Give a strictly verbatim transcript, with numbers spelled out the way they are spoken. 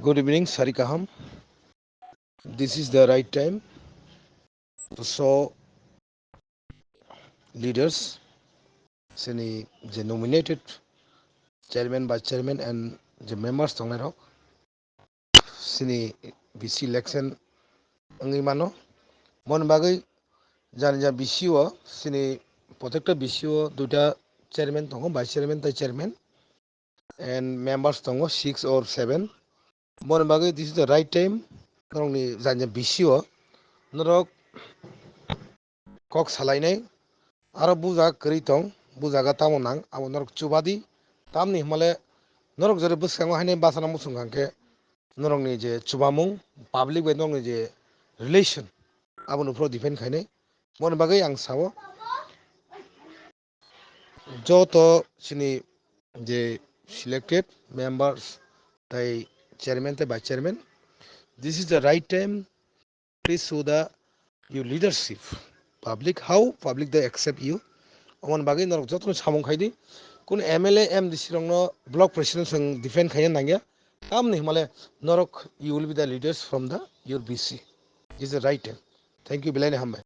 Good evening, Sari Kaham. This is the right time to show leaders, sini je nominated chairman, vice chairman and je members tongnai rok, sini B C election wngwi mano. Moni bagwi jani ja B C o, sini protekta B C o duita chairman tongo, vice chairman tai chairman. And members tongo six or seven. Moni bagwi this is the right time. Norokni jani B C o norok kok salainai, aro buja kwrwi tong, bujaga tamo nang, abo norok chubadi. Tamni hwnmale norok jore bwskango haino bachana muchung kha khe norokni je chubamung, public bai norokni je relation, aboni phuru depend khainai. Moni bagwi ang sao, joto chini je selected members tai chairman tai vice chairman, this is the right time. Please show the your leadership, public, how public they accept you. Omon bagwi norok jotono samung khaidi, kun M L A, M D C rokno block president song defend khaina nangya. Tamni hwnmale norok you will be the leaders from the your B C. This is the right time. Thank you, belai ni hambai.